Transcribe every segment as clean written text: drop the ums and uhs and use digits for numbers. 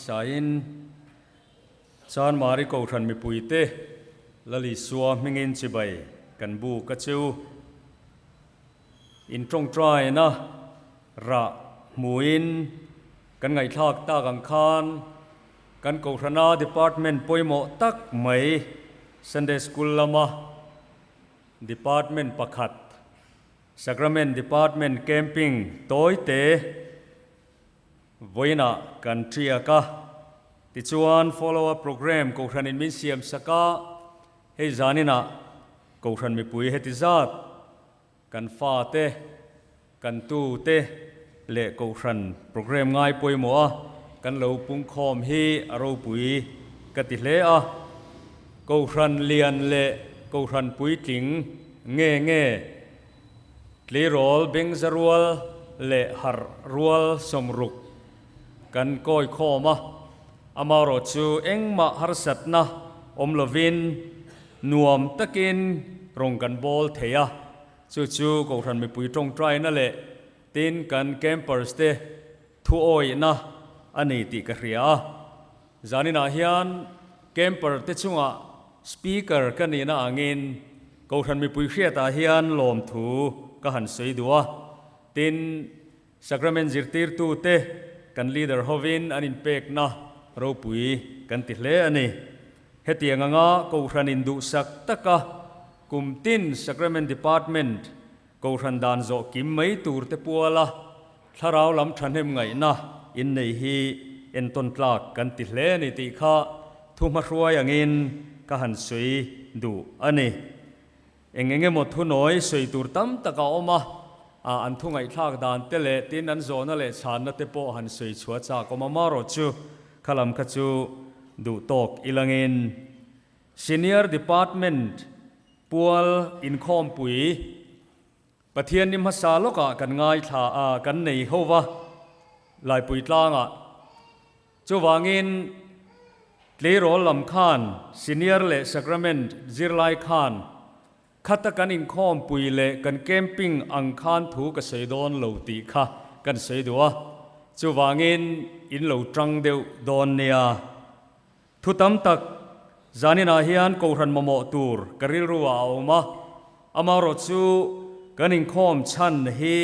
Hmasain Chanmari Kohhran mipuite Lal Isua hmingin chibai kan buk a chu. In tawngtaina rah hmuin kan ngaihthlak tak ang khan kan Kohhrana Department pawimawh tak mai Sunday School lama Department pakhat Sacrament Department Camping tawite Vawiinah kan ṭiak a, tichuan follow up programme Kohhranin min siam sak a, hei zaninah Kohhran mipui heti zat kan fate, kan tute leh Kohhran programme ngai pawimawh a kan lo pungkhawm hi a ropui ka ti hle a, Kohhran lian leh Kohhran puitling nge nge Tleirawl bengza rual leh harh rual 60 kan kawi khawm a, amaherawh chu engmah harsatna awm lovin nuam takin rawn kan bawl thei a, chu chu Kohhran mipui tawngtaina leh tin kan campers te thu awihna a ni tih ka hria a. Zaninah hian camper te chungah speaker ka nihna angin Kohhran mipui hriatah hian lawmthu ka han sawi duh a, tin Sacrament zirtirtute kan leader hovin an inpekna ropui kan ti hle a ni. Hetiang anga Kohhran induhsak taka kum tin Sacrament Department Kohhran dan zawh kim mai tur te puala thlarau lam thahnem ngaihna innei hi entawn tlak kan ti hle a ni tih kha thu hmahruai angin ka han sawi duh a ni. Eng eng emaw thunawi sawi tur tam tak a awm a, an thu ngaihthlak dan te leh tin an zawhna leh chhanna te pawh han sawi chhuah chak awm a, marawh chu kha lam kha chu duh tawk ilangin Senior Department Pual inkhawmpui Pathian ni hmasa lawkah kan ngaithla a, kan nei ho va, Laipui tlangah. Chuvangin tleirawl lam khan Senior leh Sacrament zirlai khan khata kan inkhawmpui leh kan camping ang khan thu ka sawi dawn lo tih kha kan sawi duh a, chuvangin in lo tang deuh dawn nia. Thu tam tak zaninah hian Kohhran mamawh tur ka rilru ah a awm a, amaherawh chu kan inkhawm chhan hi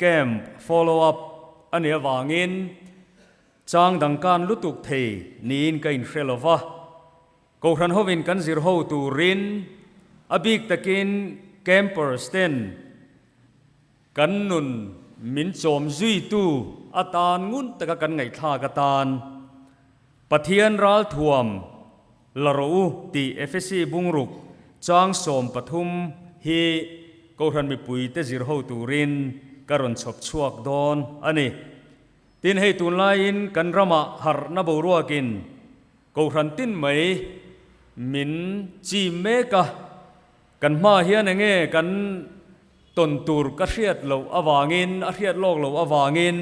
camp follow up a nih avangin chang dangkan lutuk thei niin ka inhre lo va, Kohhran hovin kan zir ho turin a bik takin campers ten Kan nun min chawm zuitu atan ngun taka kan ngaihthlak atan Pathian ralthuam la rawh u tih Efesi bungruk chang 13 hi Kohhran mipuite zir ho turin ka rawn chhawp chhuak dawn a ni. Tin hei tunlaiin kan ramah harhna boruakin Kohhran tin mai min chim mek a. Kan hmaah hian enge kan tawn tur ka hriat loh avangin, a hriat lawk loh avangin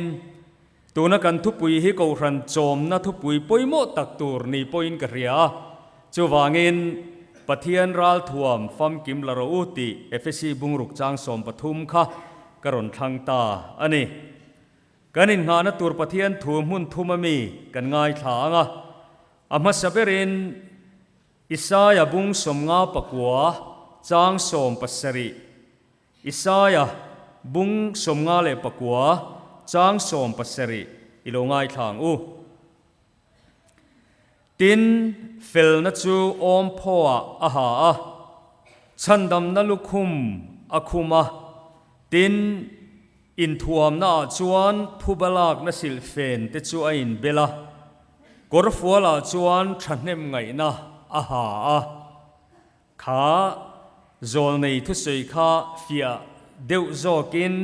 tuna kan thupui hi Kohhran chawmna thupui pawimawh tak tur ni pawhin ka hria a. Chuvangin Pathian ralthuam famkim la rawh u tih Efesi bungruk chang 13 kha ka rawn thlang ta a ni. Kan inngahna tur Pathian thu hmun thum ami kan ngaithla ang a, a hmasa berin, Isaia bung 59 chang 17 Isaia bung 59 chang 17 i lo ngaithla ang u. Tin, felna chu awm phawah a ha a, chhandamna lukhum a khum a, tin, inthuamnaah chuan phubalakna silhfen te chu a inbel a. Kawrfualah chuan thahnem ngaihna a ha a, kha zawlnei thusawi kha fiah deuh zawkin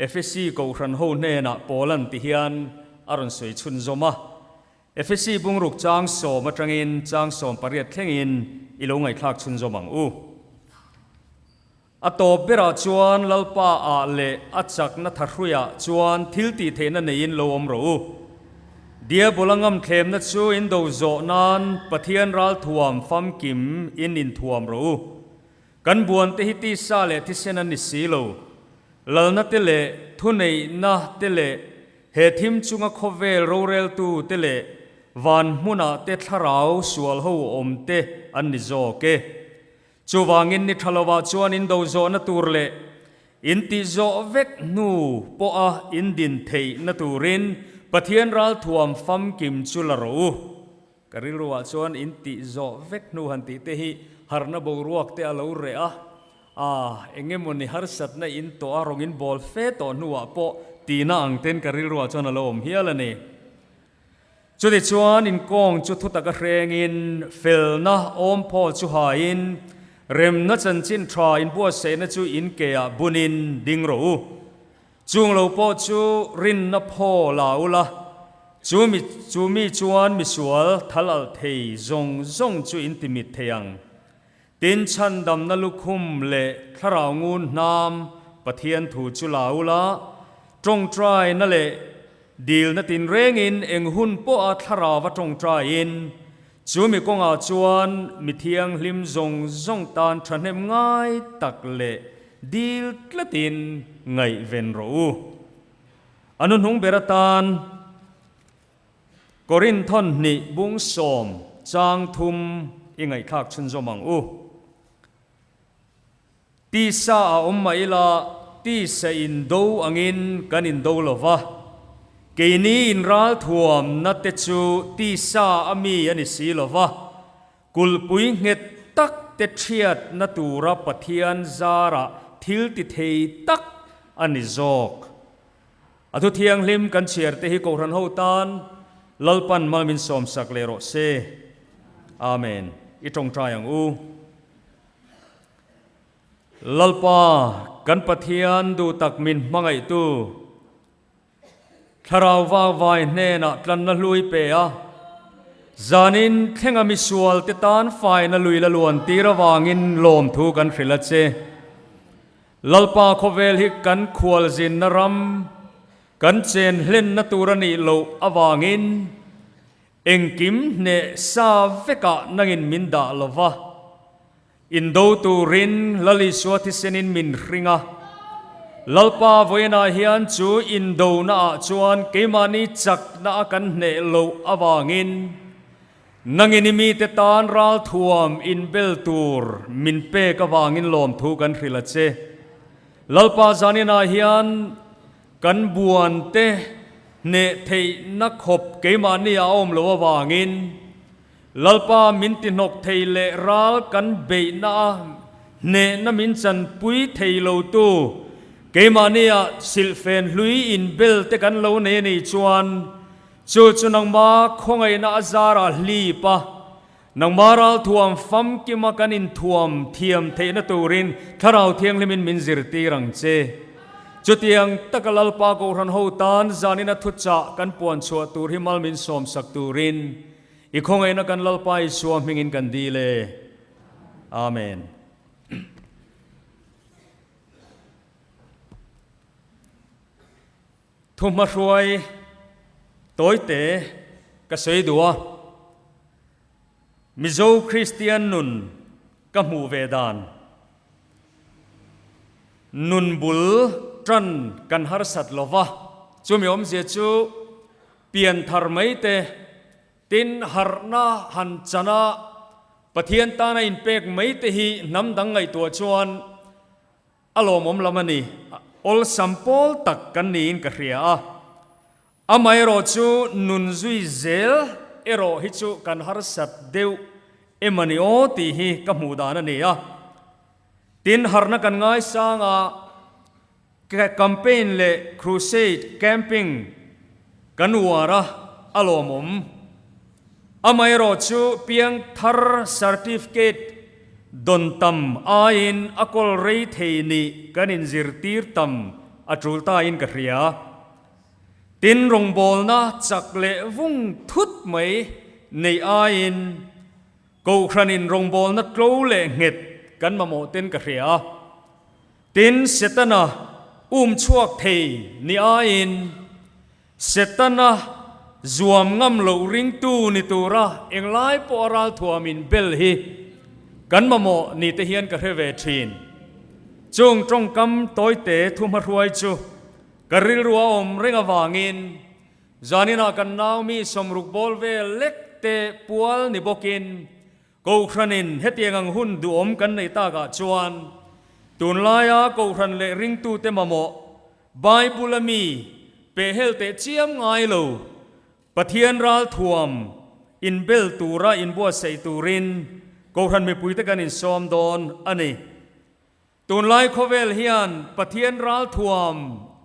Efesi Kohhran ho hnenah Paulan ti hian a rawn sawi chhunzawm a. Efesi bungruk chang 10 atangin chang 18 thlengin i lo ngaihthlak chhunzawm ang u. A tawp berah chuan Lalpa ah leh a chakna thahruiah chuan thil tih theihna neiin lo awm rawh u. Diabola ngamthlemna chu in do zawh nan Pathian ralthuam famkim in inthuam rawh u. Kan buan te hi tisa leh thisen an ni si lo. Lalna te leh thuneihna te leh. He thim chunga khawvel roreltu te leh van hmunah te thlarau sual ho awm te an ni zawk e. Chuvangin ni tha lovah chuan in do zawhna tur leh in tih zawh vek hnu pawha in din theihna turin Pathian ralthuam famkim chu la rawh u. Ka rilruah chuan in tih zawh vek hnu han tih te hi harna boruak te a lo reh a, ah eng emawni harsatna in tawh a rawng in bawl fe tawh hnuah pawh tihna ang ten ka rilruah chuan a lo awm hial a ni. Chutichuan in kawng chu thutak a hrengin felna awmphaw chu haiin remna chanchin tha inbuatsaihna chu in keah bunin ding rawh u. Chung lo pawh chu rinna phaw la ula, chu mi chu mi chuan misual thal alh thei zawng zawng chu in ti mit thei ang. Tin, chhandamna lukhum leh thlarau ngun hnam Pathian thu chu la ula, tawngtaina leh dilna tinrengin eng hun pawha thlarauva tawngtaiin, chu mi kawngah chuan mi thianghlim zawng zawng tan thahnem ngai tak leh dil tlatin ngaihven rawh u. A nuhnung ber atan Korinthon hnih bung sawm chang thum i ngaihthlak chhunzawm ang u. Tisa a awm mah ila tisa in do angin kan in do lo va, keini in ralthuamna te chu tisa a mi a ni si lo va, kulhpui nghet tak te thiatna tura Pathian zarah thil ti thei tak a ni zawk. A thu thianghlim kan chhiar te hi Kohhran ho tan Lalpan mal min sawmsak leh rawh se. Amen. I tawngtai ang u. Lalpa kan Pathian duh tak min hmangaihtu Thlarau vakvai hnenah tlanna hlui pe a, zanin thlenga misual te tan faina lui la luan tir avangin lawmthu kan hrilh a che. Lalpa khawvel hi kan khualzinna ram, kan chen hlenna tur a nih loh avangin engkim hneh sa vekah nangin min dah lo va, indo turin Lal Isua thisenin min hring a. Lalpa vawiinah hian chu indonaah chuan keimahni chakna a kan hneh loh avangin Nangin i mite tan ralthuam inbel tur min pek avangin lawmthu kan hrilh a che. Lalpa zaninah hian kan buante hneh theihna khawp keimahni a awm lo avangin Lalpa min tihnawk thei leh ral kan beihna a hnehna min chanpui thei lo tu keimahnia silhfen hlui inbel te kan lo nei a nih chuan Chu chu nangma khawngaihna a zarah hlip a, nangma ralthuam famkima kan inthuam thiam theihna turin Thlarau Thianghlimin min zirtir ang che. Chutiang taka Lalpa Kohhran ho tan zanina thuchah kan puan chhuah tur hi mal min sawmsak turin i khawngaihna kan Lalpa Isua hmingin kan dil e. Amen. Thuhmahruai tawite ka sawi duh a, Mizo Kristian nun ka hmuh ve dan, nun bul tan kan harsat lo va, chumi awmzia chu pianthar mai te, tin harhna han chana Pathian tana inpek mai te hi hnam dang ngaihtuah chuan A lawmawm lam a ni. Awlsam pawl tak kan niin ka hria a. Amaherawh chu nun zui zel erawh hi chu kan harsat deuh em a ni aw tih hi ka hmuh dan a ni a. Tin, harhna kan ngaisang a, campaign leh crusade camping kan uar a, a lawmawm. Amaherawh chu piangthar certificate dawn tam aiin a kawl rei thei nih kan inzirtir tam a tul tain ka hria. Tin rawngbawlna chak leh vung thut mai neih aiin Kohhranin rawngbawlna tlo leh nghet kan mamawh ten ka hria. Tin Setana um chhuak thei ni aiin Setana zuam ngam loh ringtu ni tura englai pawh a ralthuam in bel hi kan mamawh ni te hian ka hre ve thin. Chung tawngkam tawite thuhmahruai chu ka rilru a awm reng avangin. Zaninah kan nau mi 60 bawr vel lek te pual ni bawkin Kohhranin hetiang ang hun duhawm kan nei takah chuan tunlaia Kohhran leh ringtute mamawh Bible-a mi pehhel teh chiam ngai lo Pathian ralthuam inbel tura inbuatsaih turin Kohhran mipuite kan insawm dawn a ni. Tunlai khawvel hian Pathian ralthuam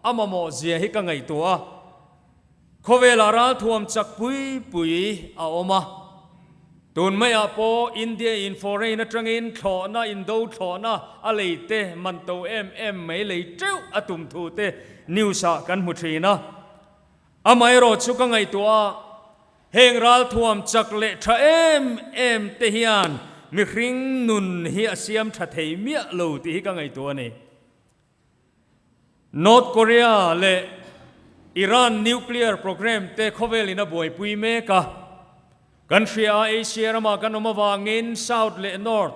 a mamawh zia hi ka ngaihtuah a, khawvelah ralthuam chak pui pui a awm a. Tun maiah pawh India in foreign atangin thlawhna indo thlawhna a lei te man to em em mai lei teuh a tum thu te news ah kan hmu thin a. Amaherawh chu ka ngaihtuah a, Heng ralthuam chak leh tha em em te hian mihring nun hi a siam tha thei miah lo tih hi ka ngaihtuah a ni. North Korea leh Iran nuclear program te khawvelin a buaipui mek a. Kan hria a Asia ramah kan awm avangin South leh North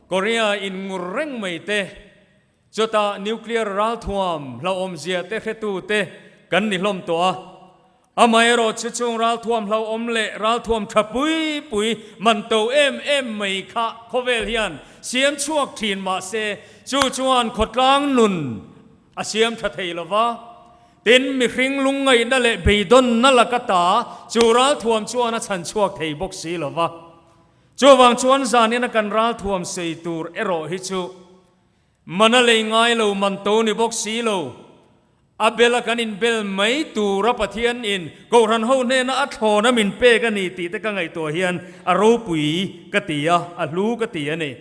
Korea in ngur reng mai te Chutah nuclear ralthuam hlauhawmzia te hretu te kan ni hlawm tawh a. Amaherawh chu chung ralthuam hlauhawm leh ralthuam tha pui pui man to em em mai kha khawvel hian siam chhuak thin mah se chu chuan khawtlang nun a siam tha thei lo va. Tin, mihring lungngaihna leh beidawnna laka ta chu ralthuam chuan a chhan chhuak thei bawk si lo va. Chuvang chuan zanina kan ralthuam sei tur erawh hi chu Mana lei ngai lo, man to ni bawk si lo. A bela kan inbel mai tura Pathian in Kohhran ho hnena a thlawn a min pek a ni tih te ka ngaihtuah hian a ropui ka ti a, a hlu ka ti a ni.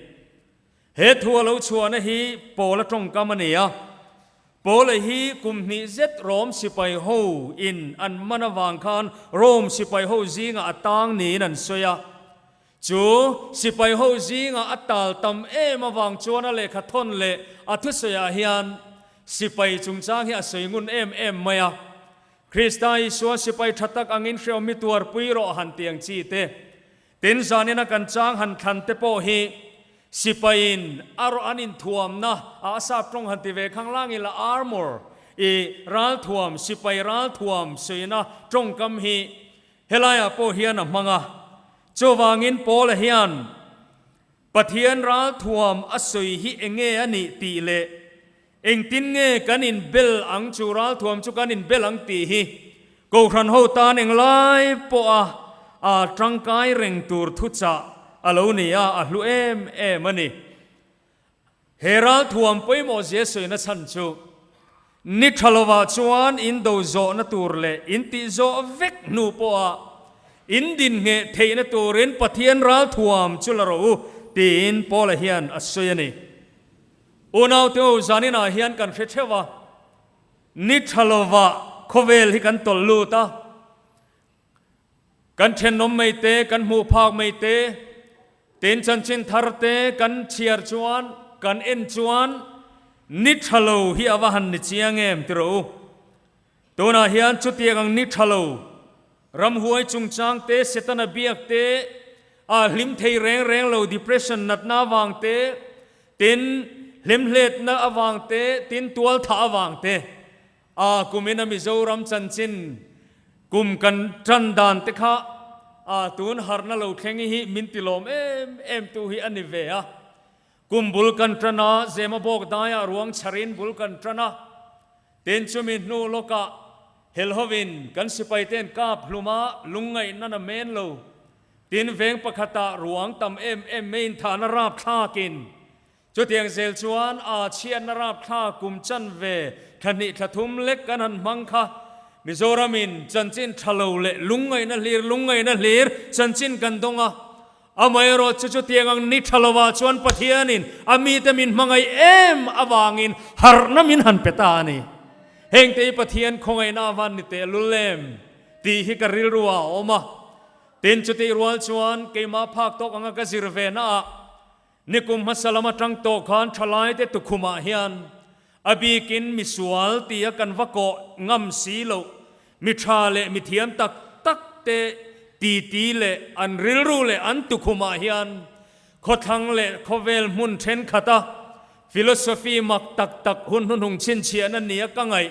He thu a lo chhuahna hi Paula tawngkam a ni a. Paula hi kum hnih zet Rom sipai ho in an man avang khan Rom sipai ho zingah a tang niin an sawi a. Chu sipai ho zingah a tal tam em avang chuan a lehkha thawn leh a thusawiah hian sipai chungchang hi a sawi ngun em em mai a. Krista Isua sipai tha tak angin hreawm mi tuarpui rawh han ti ang chi te, tin zanina kan chang han thlan te pawh hi sipaiin a rawh an inthuamna a a sap tawng han ti ve khang lang ila armour i ralthuam sipai ralthuam sawina tawngkam hi Helaiah pawh hian a hmang a. Chuvangin Paula hian Pathian ralthuam a sawi hi enge a nih tih leh engtin nge kan inbel ang chu ralthuam chu kan inbel ang tih hi Kohhran ho tan englai pawha a tangkai reng tur thuchah a lo ni a, a hlu em em a ni. He ralthuam pawimawh zia sawina chhan chu ni tha lovah chuan in do zawhna tur leh in tih zawh vek hnu pawha in din ngheh theihna turin Pathian ralthuam chu la rawh u tiin Paula hian a sawi a ni. Unaute u, zaninah hian kan hre theuh a, ni tha lovah khawvel hi kan tawlh lut a, Kan thenawm mai te, kan hmuh phak mai te, tin chanchin thar te kan chhiar chuan, kan en chuan ni tha lo hi a va han ni chiang em ti rawh u. Tunah hian chutiang ang ni tha lo, ramhuai chungchang te, Setana biak te, a hlim thei reng reng lo depression natna avang te, tin hlemhletna avang te, tin tualthah avang te, A kumina Mizoram chanchin kum kan tan dan te kha a tun harna lo thleng hi min ti lawm em em tu hi a ni ve a. Kum bul kan tan a, Zema bawk daiah ruang chharin bul kan tan a. Tin chumi hnu lawkah helhovin kan sipaite'n kap hlum a lungngaihna na men lo. Tin veng pakhatah ruang tam em em meiin thahna rapthlakin Chutiang zel chuan a chhiatna rapthla kum chanve thla hnih thla thum lek kan han hmang kha Mizoramin chanchin tha lo leh lungngaihna hlir lungngaihna hlir chanchin kan dawng a. Amaherawh chu chutiang ang ni tha lovah chuan Pathianin a mite min hmangaih em avangin harhna min han pe ta a ni. Hengte hi Pathian khawngaihna avan ni teh lul em tih hi ka rilru ah a awm a. Tin chutih rual chuan keimah phak tawk anga ka zir ve naah Nikum hmasa lam atang tawh khan thalaite tukhumah hian a bikin misual tia kan va kawh ngam si loh, mi tha leh mi thiam tak tak te titi leh an rilru leh an tukhumah hian khawthlang leh khawvel hmun thenkhat a philosophy mak tak tak hun hnuhnung chhinchhiahna nia ka ngaih.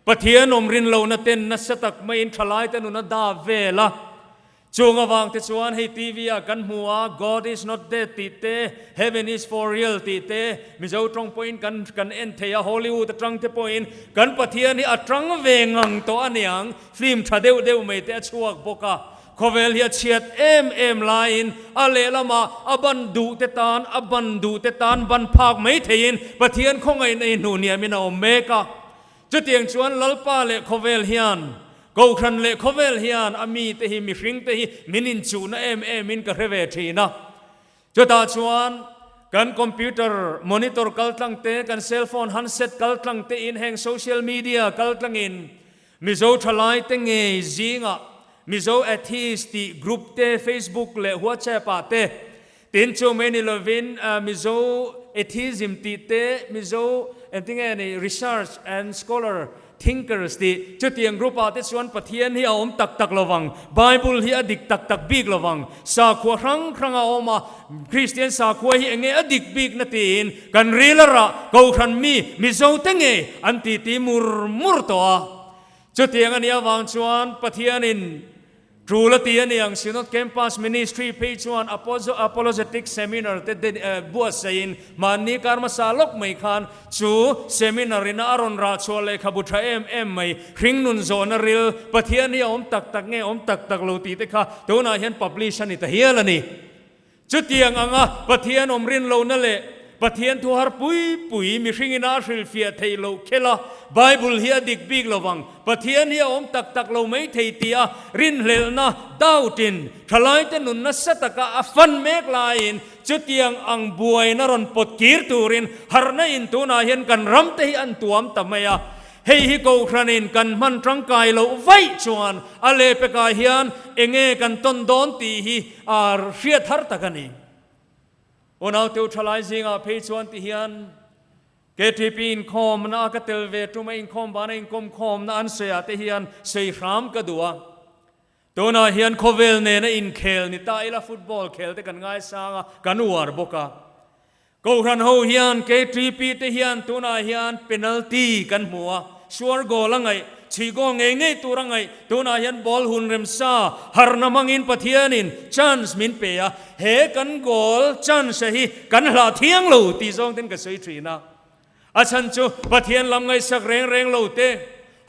Pathian awm rin lohna ten nasa tak maiin thalaite nun a da vel a. Chung avang te chuan hei TV ah kan hmu a, God is not dead tih te, Heaven is for real tih te, Mizo tawng pawhin kan kan en thei a, Hollywood atang te pawhin kan Pathian hi a tang ve ngang tawh a niang, film tha deuh deuh mai te a chhuak bawk a. Khawvel hi a chhiat em em laiin a lehlamah a ban duh te tan a ban duh te tan ban phak mai theiin Pathian khawngaihna hi hnuh hniamin a awm mek a. Chutiang chuan Lalpa leh khawvel hian, Kohhran leh khawvel hian a mite hi mihringte hi min inchuhna em emin ka hre ve thin a. Chutah chuan kan computer monitor kaltlang te, kan cell phone handset kaltlang tein heng social media kaltlangin Mizo thalaite ngei zingah Mizo Atheist tih group te Facebook leh WhatsApp ah te, tin chu mai ni lovin Mizo Atheism tih te, Mizo engtinge ni Research and Scholar Thinkers tih chutiang group ah te chuan Pathian hi a awm tak tak lovang, Bible hi a dik tak tak bik lovang, sakhua hrang hrang a awm a, Kristian sakhua hi enge a dik bik na tiin kan ril a rah, Kohhran mi Mizo te ngei an titi mur mur tawh a. Chutiang a nih avang chuan Pathianin Tul a ti a ni ang, Synod Campus Ministry phei chuan Apologetic Seminar te buatsaihin hmanni kar hmasa lawk mai khan chu seminar ina a rawn rah chhuah lehkhabu tha em em mai, hringnun zawhna ril, Pathian hi a awm tak tak nge awm tak tak lo tih te kha tunah hian publish a ni ta hial a ni. Chutiang anga Pathian awm rin lohna leh Pathian thu har pui pui mihringin a hrilhfiah theih loh khel a, Bible hi a dik bik lo vang, Pathian hi a awm tak tak lo mai thei tia rinhlelhna, doubt-in, thalaite nun nasa taka a fan mek laiin chutiang ang buaina rawn pawt kir turin harhna in tunah hian kan ramte hi an tuam ta mai a. Hei hi Kohhranin kan hman tangkai loh vaih chuan a lehpekah hian enge kan tawn dawn tih hi a hriat har tak a ni. Unauteu thalai zingah phei chuan ti hian KTP inkhawmna a ka tel ve tum a inkhawm vana inkawmkhawmna an sawiah te hian sawi hram ka duh a. Tunah hian khawvel nena inkhel ni ta ila football khel te kan ngaisang a, kan uar bawk a. Kohhran ho hian KTP te hian tunah hian penalty kan hmu a, suar goal a ngaih, chhui goal ngei ngei tur a ngaih, tunah hian ball hun remsa harna hmangin Pathianin chance min pe a, he kan goal chance hi kan hlah thiang lo tih zawng ten ka sawi thin a. A chhan chu Pathian lam ngaihsak reng reng lo te,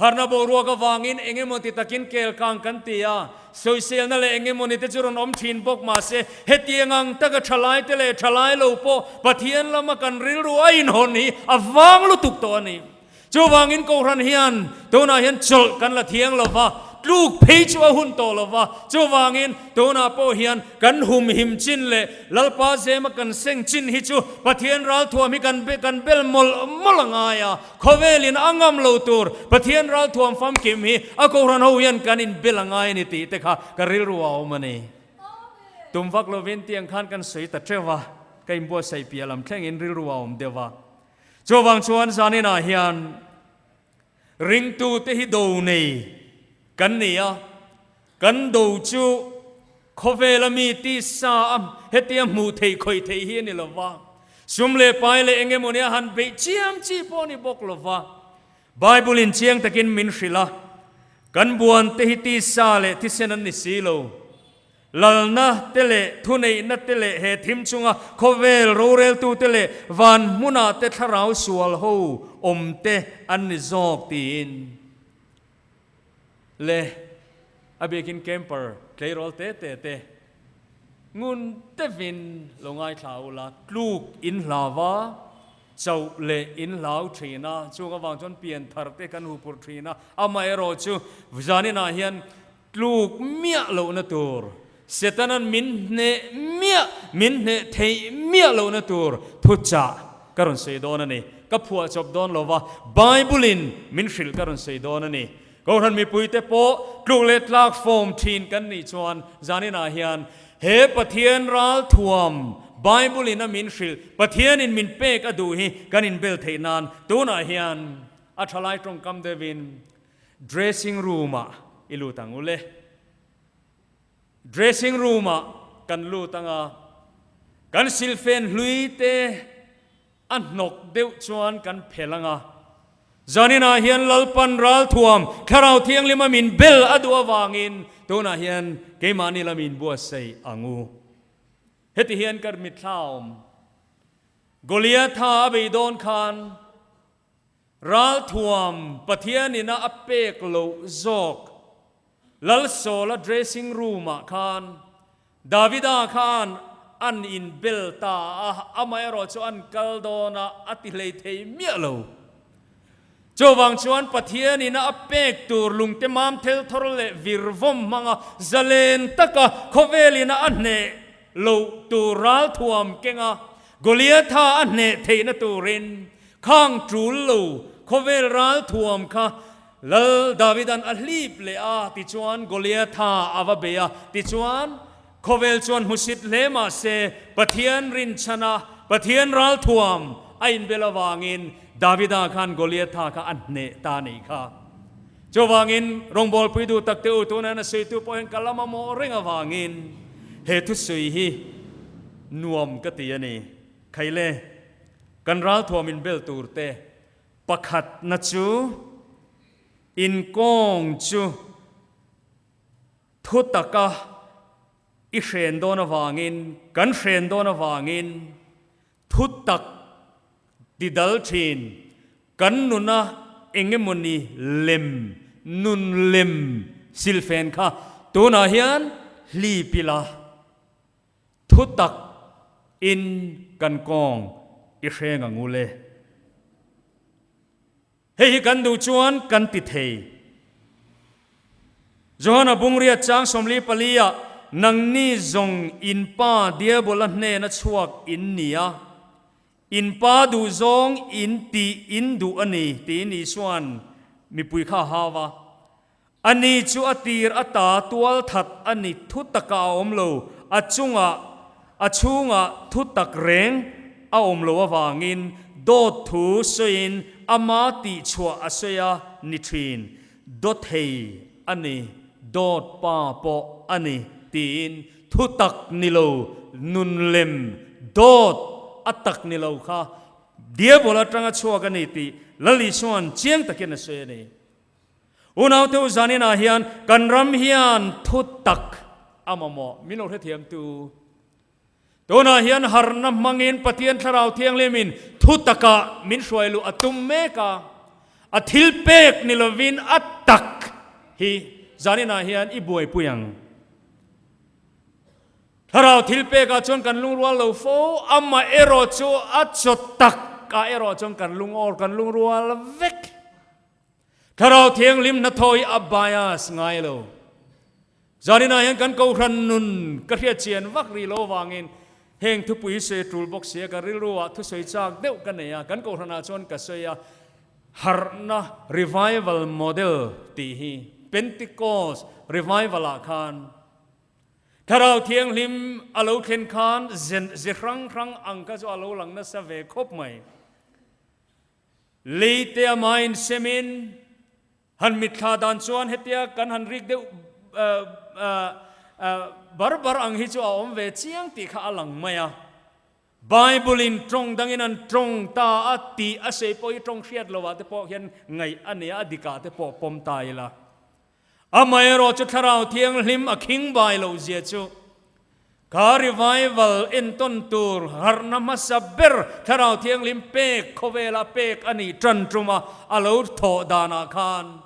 harna boruak avangin eng emaw ti takin kel kang kan ti a, sawiselna leh eng emaw ni te chu rawn awm thin bawk mahse hetiang ang taka thalai te leh thalai lo pawh Pathian lama kan rilru a inhawn hi a vang lutuk tawh a ni. Chuvangin Kohhran hian tunah hian chawlh kan la thiang lo va, tluk phei chu a hun tawh lo va, chuvangin tunah pawh hian kan humhim chin leh Lalpa zema kan seng chin hi chu Pathian ralthuam hi kan kan bel mawlh mawlh a ngai a, khawvelin a ngam lo tur Pathian ralthuam famkim hi a Kohhran ho hian kan inbel a ngai a ni tih te kha ka rilru a awm a ni. Tum vak lovin tiang khan kan sawi ta teuh a, ka inbuatsaih piah lam thlengin rilru a awm deuh a. Chuvang chuan zaninah hian ringtute hi do nei kan ni a, kan do chu khawvela mi tisa a hetia hmuh theih khawih theih hi a ni lo va, sum leh pai leh eng emaw nia han beih chiam chi pawh a ni bawk lo va. Bible in chiang takin min hrilh a, kan buante hi tisa leh thisen an ni si lo. Lalna te leh thuneihna te leh he thim chunga khawvel roreltute leh van hmunah te thlarau sual ho awm te an ni zawk tiin le a biakin camper tleirawl te te te ngun deuhin lo ngaithla ula tluk in hlau a, chauh leh in hlau thin a, chung avang chuan pianthar te kan hupurh thin a, amaherawhchu zaninah hian Tluk miah lohna tur, Setana'n min hneh miah, min hneh theih miah lohna tur thuchah ka rawn sawi dawn a ni. Ka phuah chawp dawn lo va, Bible-in min hrilh ka rawn sawi dawn a ni. Kohhran mipuite pawh tluk leh tlak fawm thin kan nih chuan zaninah hian he Pathian ralthuam Bible-in a min hrilh, Pathianin min pek a duh hi kan inbel theih nan tunah hian a thalai tawngkam deuhin Dressing room ah i lut ang ule. Dressing room ah kan lut ang a, kan silfen hlui te a hnawk deuh chuan kan phel ang a. Zaninah hian Lalpan ralthuam Thlarau Thianghlima min bel a duh avangin tunah hian keimahni lam in buatsaih ang u. Heti hian ka mitthla a awm. Goliatha a bei dawn khan ralthuam Pathian ina a pek loh zawk Lalsawla dressing room ah khan Davida khan an inbel ta a, amaherawh chu an kal dawn a, a ti hlei thei miah lo. Chuvang chuan Pathianin a pek tur lungte mam thel thawr leh vir vawm hmanga zalen taka khawvelin a hneh loh tur ralthuam kenga Goliatha a hneh theihna turin khang tul lo khawvel ralthuam kha Lal Davida'n a hlip leh a, tichuan Goliatha a va bei a, tichuan khawvel chuan hmusit hle mah se Pathian rinchhana Pathian ralthuam a inbel avangin Davida khan Goliatha kha a hneh ta a nih kha. Chuvangin rawngbawlpui duh tak te u tunah hian a sawitu pawh hian ka la mamawh reng avangin he thusawi hi nuam ka ti a ni. Khaile, kan ralthuam inbel tur te Pakhatna chu inkawng chu thu taka i hren dawn avangin, kan hren dawn avangin thu tak ti dal thin kan nuna eng emawni lem, nun lem silfen kha tunah hian hlip ila. Thu tak in kan kawng i hreng ang u le. Hei hi kan duh chuan kan ti thei. Johana Bungriat chang 44 ah nangni zawng in pa Diabola hnena chhuak in ni a, in pa duh zawng in tih in duh a ni tiin Isua'n mipui kha a hau a. Ani chu a tir ata tual that a ni thu taka a awm lo, a chungah a chhungah thu tak reng a awm lo avangin dawt thu sawiin ama tihchhuah a sawi a ni thin. Dawthei a ni, dawt pa pawh a ni tiin thu tak ni lo, nun lem dawt a tak ni lo kha Diabol atanga chhuak a ni tih Lal Isua'n chiang takin a sawi a ni. Unaute u zaninah hian kan ram hian thu tak a mamawh min lo hrethiam tu. Tunah hian harna hmangin Pathian Thlarau Thianghlimin thu takah min hruai luh a tum mek a, a thil pek ni lovin a tak hi zaninah hian i buaipui ang. Thlarau thil pekah chuan kan lungrual lo fo, amah erawh chu a chaw takah erawh chuan kan lungawl kan lungrual vek. Thlarau Thianghlim hnathawh hi a bias ngai lo. Zaninah hian kan Kohhran nun ka hriat chian vak rih lo avangin heng thupui sawi a tul bawk si a, ka rilruah thusawi chak deuh ka nei a, kan Kohhranah chuan ka sawi a, Harhna Revival Model tih hi Pentecost Revival ah khan Thlarau Thianghlim a lo thlen khan ze hrang hrang ang kha chu a lo lang nasa ve khawp mai. Lei te ama insemin han mitthla dan chuan hetia kan han rik deuh bar bar ang hi chu a awm ve chiang tih kha a lang mai a. Bible in tawng dangin an tawng ta a tih a sei pawh hi tawng hriat lovah te pawh hian ngaih a nei a, a dikah te pawh pawm ta ila. Amaherawh chu Thlarau Thianghlim a khing bai loh zia chu kha revival entawn tur harhna hmasa ber Thlarau Thianghlim pek khawvela pek a nih tan tuma a lo thawh danah khan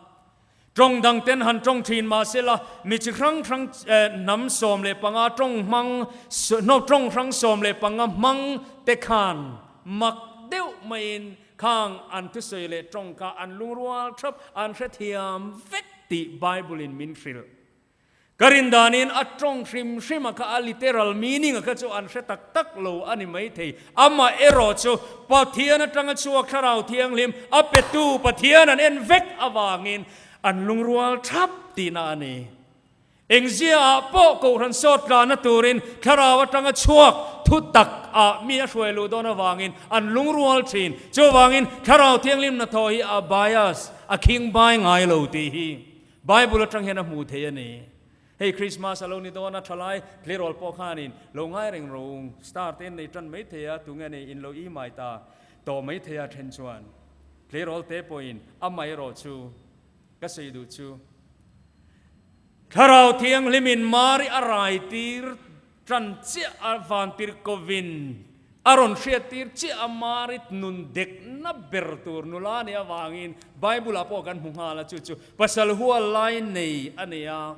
tawng dang ten han tawng thin mah sela mi chi hrang hrang hnam 15 tawng hmang tawng hrang 15 hmang te khan mak deuh maiin Khang an thusawi leh tawngka an lungrual thap an hrethiam vek tih Bible in min hrilh. Ka rin danin a tawng hrim hrim a kha a literal meaning a kha chu an hre tak tak lo a ni maithei. Amah erawh chu Pathian atanga chhuak Thlarau Thianghlim a petu Pathian an en vek avangin an lungrual thap tihna a ni. Engzia ah pawh Kohhran sawt tlana turin Thlarau atanga chhuak thu tak ah mi a hruai luh dawn avangin an lungrual thin. Chuvangin Thlarau Thianghlim hnathawh hi a bias, a khing bai ngai lo tih hi Bible atang hian a hmuh theih a ni. Hei Christmas a lo ni dawn a, thalai tleirawl pawh khanin lo ngai reng ro star te in nei tan mai thei a, tunge nei in lo i mai ta tawh mai thei a then chuan. Tleirawl te pawhin amaherawh chu ka sawi duh chu Thlarau Thianghlimin Mari a rai tir tan chiah a vantir kovin a rawn hriat tir chiah a Mari nun dekna ber tur nula nih avangin Bible ah pawh kan hmu nghal a chu chu pasal hual lai nei a nei a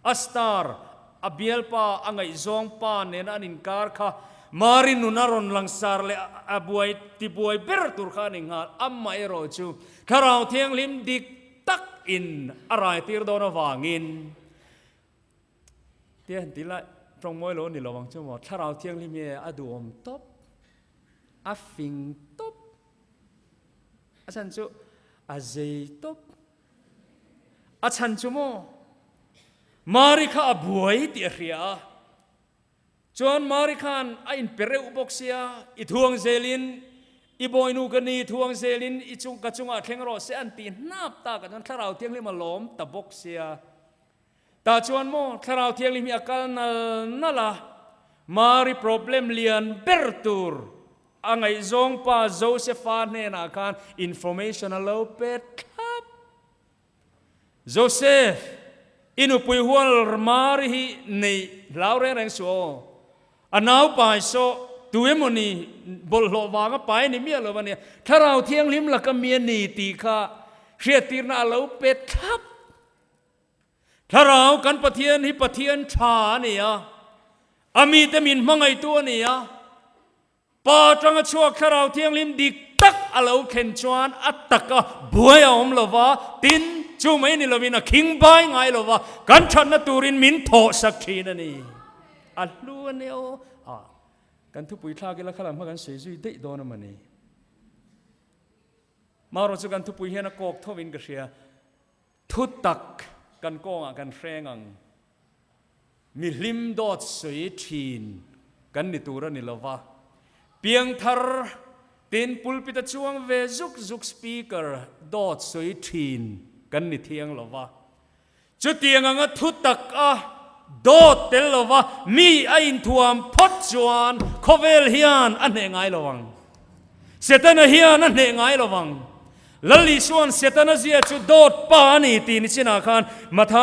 A star, a bialpa, a ngaihzawng pa nena an inkar kha Mari nun a rawn langsar leh a buai tibuai ber tur kha a ni nghal. Amah erawh chu Thlarau Thianghlim dik tak in a raitir dawn avangin tia han ti la tawng mawi lo a ni lo ang chu maw? Thlarau Thianghlim hi a duhawm tawp, a fing tawp, a chhan chu a zei tawp. A chhan chu maw? Mari kha a buai tih a hria a, chuan Mari khan a inpe reuh bawk sia, I thuang zelin, i bawinu ka ni, thuang zelin i chung ka chungah thleng rawh se an ti hnap tak ah chuan Thlarau Thianghlim a lawm ta bawk sia. Tah chuan maw Thlarau Thianghlim hi a kal nal nal a, Mari problem lian ber tur a ngaihzawng pa Josepha hnenah khan information a lo pe thlap. Joseph, i nupui hual Mari hi neih hlau reng reng suh aw. A nau pai saw tu emawni bawlhhlawh vanga pai ni miah lo a nia. Thlarau Thianghlim laka mi a ni tih kha hriattirna a lo pe thlap. Thlarau kan Pathian hi Pathian tha a ni a, a mite min hmangaihtu a ni a. Pa atanga chhuak Thlarau Thianghlim dik tak a lo thlen chuan a taka buai a awm lo va, tin, chu mai ni lovin a khing bai ngai lo va, kan thatna turin min thawhsak thin a ni. A hlu a ni aw. A, kan thupui thlak ila khalam kha kan sawi zui daih dawn a mawni. Marawh chu kan thupui hian a kawk thovin ka hria. Thu tak kan kawngah kan hreng ang. Mi hlim dawt sawi thin kan ni tur a ni lo va. Piangthar tin pulpit a chuang ve zuk zuk speaker dawt sawi thin kan ni thiang lo va. Chutiang anga thu tak a dawt tel lo va mi a inthuam phawt chuan khawvel hian a hneh ngai lo ang. Setana hian a hneh ngai lo vang. Lal Isua'n Setana zia chu dawt pa a ni tih ni chinah khan Matha,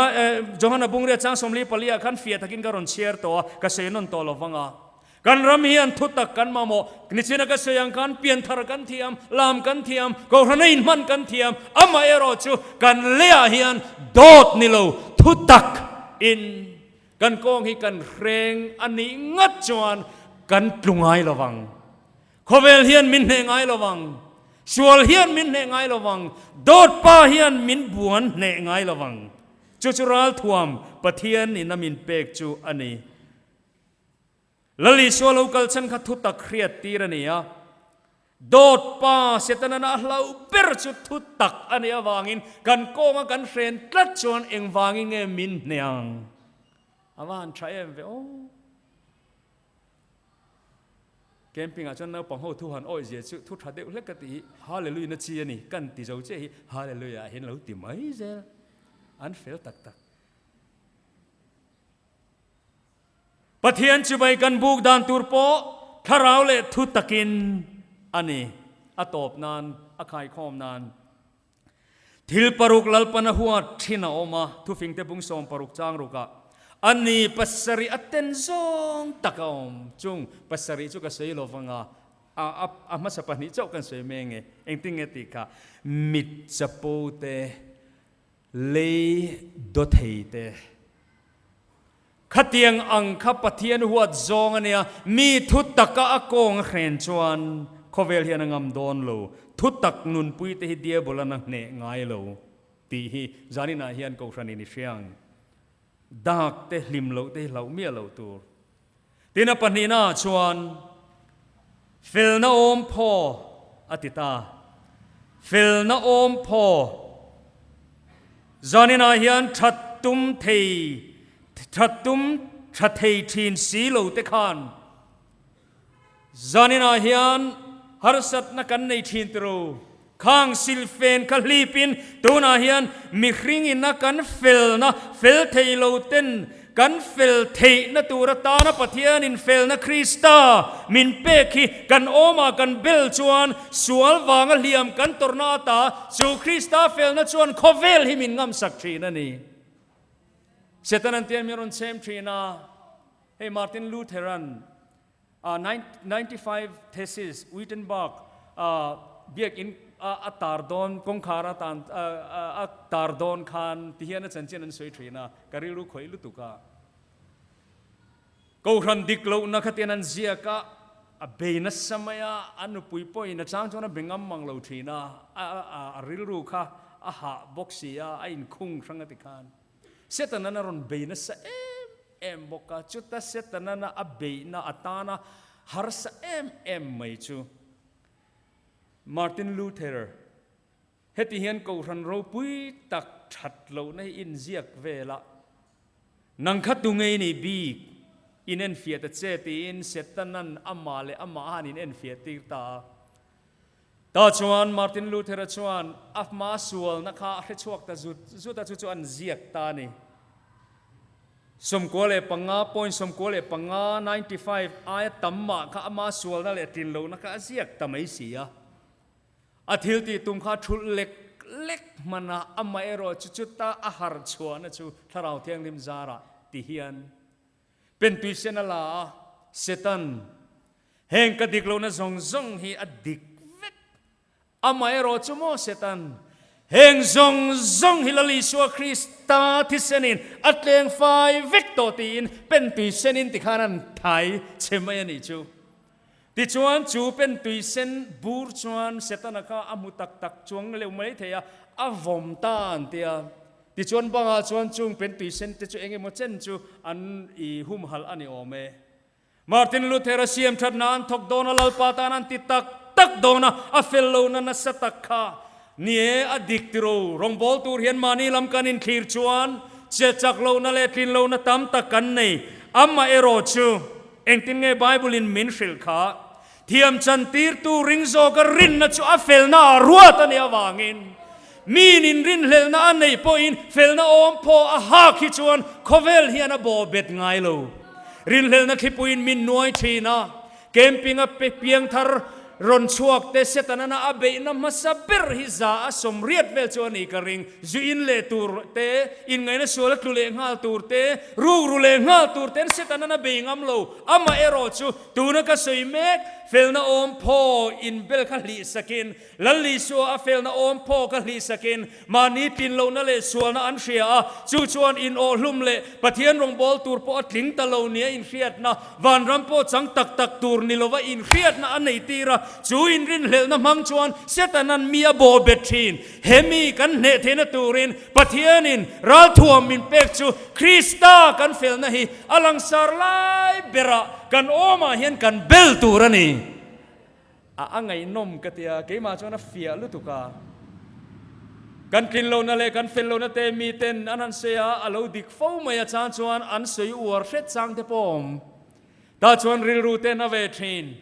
Johana Bungria chang 44 ah khan fiah takin ka rawn chhiar tawh a, ka sawi nawn tawh lo vang a. Kan ram hian thutak kan mamawh. Ni china ka sawi ang khan pianthar kan thiam, lam kan thiam, kohhrana inhman kan thiam, amah erawh chu kan leiah hian dawt ni lo thutak in kan kawng hi kan hreng a nih ngat chuan kan tlu ngai lo vang. Khawvel hian min hneh ngai lo vang, sual hian min hneh ngai lo vang, dawt pa hian min buan hneh ngai lo vang. Chu chu ralthuam Pathian in a min pek chu a ni. Lal Isua lo kal chhan kha thutak hriat tir a ni a. Dawt pa Setana a hlauh ber chu thutak a nih avangin kan kawnga kan hren tlat chuan engvangin nge min hneh ang? A va han tha em ve aw. Camping ah chuan naupang ho thu han awih zia chu thu tha deuh hlek ka tih hi Hallelujah na chi a ni kan ti zo chiah hi Hallelujah ah hian lo ti mai zel an fel tak tak. Pathian chibai kan buk dan tur pawh thlarau leh thu takin a ni a tawp nan a khaikhawm nan. Thil paruk Lalpan a huat thin a awm a, thufingte bung 60 chang rukah a ni pasarih a ten zawng tak a awm. Chung pasarih chu ka sawi lo vang a, a a hmasa pahnih chauh kan sawi mai nge, engtin nge tih kha, mit chapo te, lei daw thei te, khatiang ang kha Pathian huat zawng a nia, mi thu taka a kawng a hren chuan khawvel hian a ngam dawn lo, thu tak nunpui te hi diabolan a hneh ngai lo tih hi zaninah hian Kohhranin i hria ang. Dak te hlim loh te hi hlauh miah loh tur. Tin a pahnihnaah chuan felna awm phaw a ti ta. Felna awm phaw zaninah hian that tum thei that tum tha thei thin si lo te khan Zaninah hian harsatna kan nei thin tiro. Khang silfen kha hlipin tunah hian mihring ina kan felna fel thei lo ten kan fel theihna tur atana Pathianin felna Krista min pek hi kan awmah kan bel chuan sual vanga hliam kan tawrhna ata chu Krista felna chuan khawvel hi min ngamsak thin a ni. Setanan tian min rawn chhem thin a, hei Martin Lutheran a 95 Thesis Wittenberg a biakin a tar dawn kawngkhar a tan a tar dawn khan ti hian a chanchin an sawi thin a, ka rilru khawih lutuk a. Kohhran dik lohna kha tian an ziak a, a bei nasa mai a, a nupui pawhin a chang chuan a be ngam mang lo thin a, a rilru kha a hah bawk si a, a inkhung hrang a ti khan. Setanan a rawn bei nasa em em bawk a, chuta Setanana a beihna atana harsa em em mai chu Martin Luther heti hian kohhran ropui tak that lohna hi inziak vel a, Nang kha tu ngei ni bik inenfiah ta che tiin Setanan amah leh amah a han inenfiah tir ta a. Tah chuan Martin Luther-a chuan a hma sualna kha a hre chhuak ta zut zut a, chu chu an ziak ta a ni. 95 point 95, 95, aia tam mah kha ama sualna leh tlin lohna kha a ziak ta mai si a. A thil tih tum kha a thulh lek lek hman a, amaherawh chu chuta a harh chhuahna chu Thlarau Thianghlim zarah ti hian Pentui sen a la a, Setan, heng ka dik lohna zawng zawng hi a dik vek. Amaherawh chu maw Setan, heng zawng zawng hi Lal Isua Krista thisenin a tleng fai vek tawh tiin Pentui senin tikhan an thai che mai a nih chu. Tichuan chu Pentui sen bur chuan Setana kha a hmu tak tak chuang leuh mai thei a, a vawm ta an ti a. Tichuan bangah chuan chung pentui sen te chu eng emaw chen chu an i humhalh a ni awm e. Martin Luther a siam thatna an thawk dawn a, Lalpa tan an ti tak tak dawn a, a fel lohna nasa tak kha ni e, a dik tiro. Rawngbâwl tur hian mahni lam kan inthlir chuan che chak lohna leh tlin lohna tam tak kan nei. Amaherawh chu engtin nge Bible in min hrilh kha? Thiam chantirtu ring zawka rinna chu a felna ah ruat a nih avangin miin inrinhlelhna a neih pawhin felna awm phaw a hak hi chuan khawvel hian a bawh bet ngai lo. Rinhlelhna thlipuiin min nuai thin a, camping-a piangthar rawn chhuak te Setanana a beihna hmasa ber hi za a 80 vel chu a nih ka ring. Zu in leh tur te, inngaihna sual a tlu leh nghal tur te, rukru leh nghal tur ten Setanana bei ngam lo. Amaherawh chu Tuna ka sawi mek, felna awm phaw inbel kha hlih sakin, Lal Isua a felna awm phaw kha hlih sakin, mahni tlin lohna leh sualna an hria a, chu chuan inawhhlum leh Pathian rawngbâwl tur pawh a tling ta lo nia inhriatna, vanram pawh chang tak tak tur ni lova inhriatna a nei tir a, chu inrinhlelhna hmang chuan Setanan mi a bawh bet thin. He mi kan hneh theihna turin Pathianin ralthuam min pek chu Krista kan felna hi a langsar lai berah kan awmah hian kan bel tur a ni. A a ngaihnawm ka tia, keimah chuan a fiah lutuk a. Kan tlin lohna leh kan fel lohna te miten an han sawi a, a lo dik fo mai a chang chuan an sawi uar hret chang te pawh a awm. Tah chuan rilru ten a ve thin.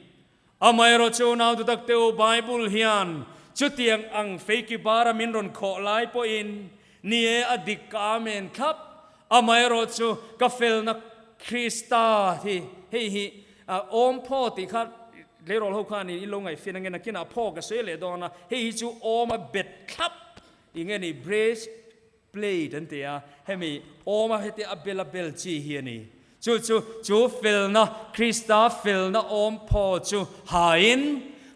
Amaherawh chu nau dutak te u, Bible hian chutiang ang feiki bara min rawn khawh lai pawhin, Ni e, a dik ka amen thlap. Amaherawh chu ka felna Krista hi, hei hi awm phaw tih kha tleirawl ho khan in lo ngaihfin angin a kinah phaw ka sawi leh dawn a, hei hi chu awm a bet thlap eng nge ni breast plate an ti a, hemi awm a heti a bel a bel chi hi a ni. Chu chu chu felna, Krista felna awm phaw chu hain,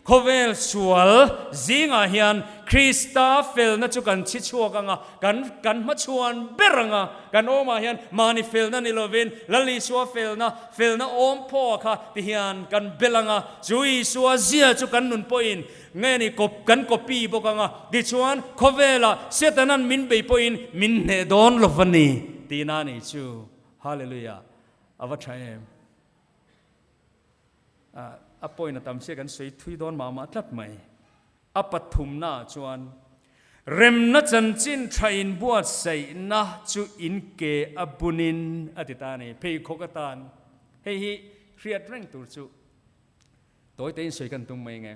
khawvel sual zingah hian Krista felna chu kan chhi chhuak ang a, kan kan hmachhuan ber ang a, kan awmah hian mahni felna ni lovin Lal Isua felna, felna awm phaw kha ti hian kan bel ang a, chu Isua zia chu kan nun pawhin nge ni kawp kan copy bawk ang a, tichuan khawvelah Setanan min bei pawhin min hneh dawn lo va ni tihna a nih chu. Hallelujah! A va tha em? A point a tam sia kan sawi thui dawn mah mah tlat mai. A pathumna ah chuan remna chanchin tha inbuatsaihna chu in ke a bunin a ti ta a ni. Pheikhawk atan hei hi hriat reng tur chu tawi tein sawi kan tum mai nge.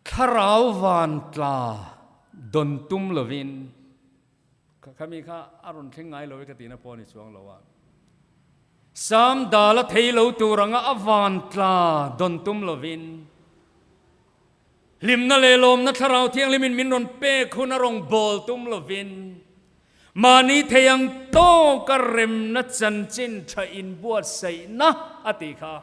Thlarau van tla dawn tum lovin Khami kha a rawn thleng ngai lo e ka tihna pawh a ni chuang lo a. Sam dal a thei lo tur anga a van tla dawn tum lovin, hlimna leh lawmna Thlarau Thianghlimin min rawn pek hun a rawn bawl tum lovin, mahni thei ang tawka remna chanchin tha inbuatsaihna a tih kha.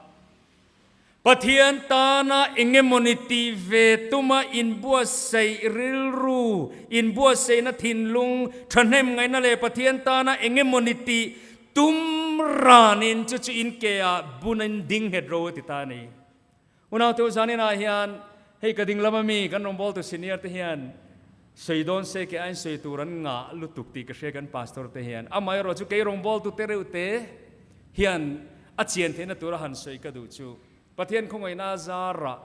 Pathian tana engemawni tih ve tuma inbuatsaih rilru, inbuatsaihna thinlung, thahnem ngaihna leh Pathian tana engemawni tih tum ranin chu chu in ke ah bunin ding nghet ro a ti ta a ni. Unaute u zaninah hian hei ka ding lama mi kan rawngbawltu senior te hian sawi dawn se ke ain sawi tur an ngah lutuk tih ka hria kan pastor te hian. Amaherawhchu chu kei rawngbawltu te reuh te hian a chian theihna tura han sawi ka duh chu Pathian khawngaihna a zarah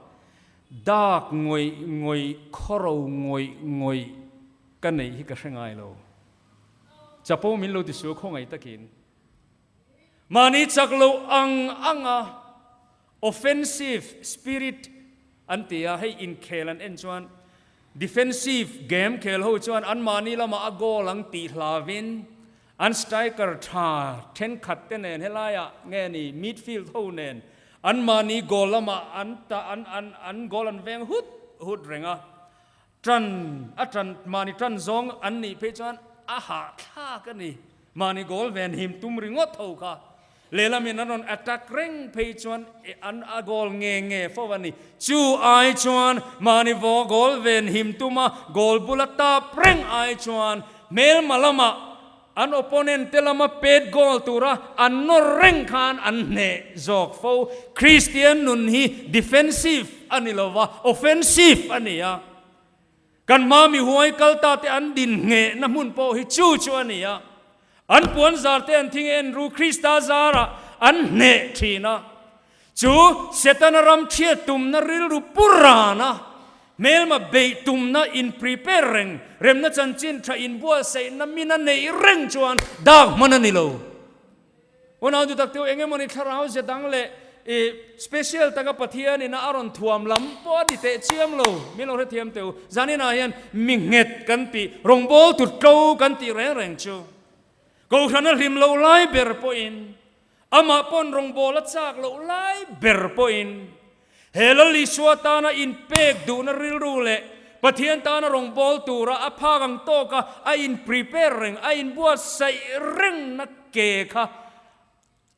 dak ngawih ngawih khawro ngawih ngawih ka neih hi ka hre ngai lo. Chapo min lo ti su khawngaih takin mahni chak lo ang anga offensive spirit an ti a, hei inkhel an en chuan defensive game khel ho chuan anmahni lamah a goal ang tih hlavin An striker tha thenkhat te nen helaiah nge ni midfield ho nen anmahni goal lamah an ta an an an goal an veng hut hut reng a, tan a tan mahni tan zawng an nih phei chuan a hahthlak a ni. Mahni goal ven him tum ringawt ho kha lehlamin an rawn attack reng phei chuan an a goal nge nge fo a ni. Chu ai chuan mahni vaw goal ven him tuma goal bula tap reng ai chuan hmelma lamah an opponent te lama pet goal tura an nawr reng khan an hneh zawk fo. Kristian nun hi defensive a ni lova, offensive a ni a. Kan hma mi huai kal ta te an din nghehna hmun pawh hi chu chu a ni a. An puan zar te an thing en ru Krista zarah an hneh thin a. Chu Setana ram chhiat tumna rilru pu ran a, hmelma beih tumna in prepare reng, remna chanchin tha inbuatsaihna min a neih reng chuan dak hman a ni lo. Unau du tak teu eng emawni thlarau ze dang leh i special taka Pathian ina a rawn thuam lam pawh a ni teh chiam lo, min lo hrethiam teu. Zaninah hian mi nghet kan tih, rawngbâwl tut tlo kan tih reng reng chu Kohhran a hlim loh lai ber pawhin, amah pawn rawngbâwl a châk loh lai ber pawhin, He Lal Isua tana inpek duhna rilru leh Pathian tana rawngbâwl tura a phak ang tawka a in-prepare reng, a inbuatsaih rengna ke kha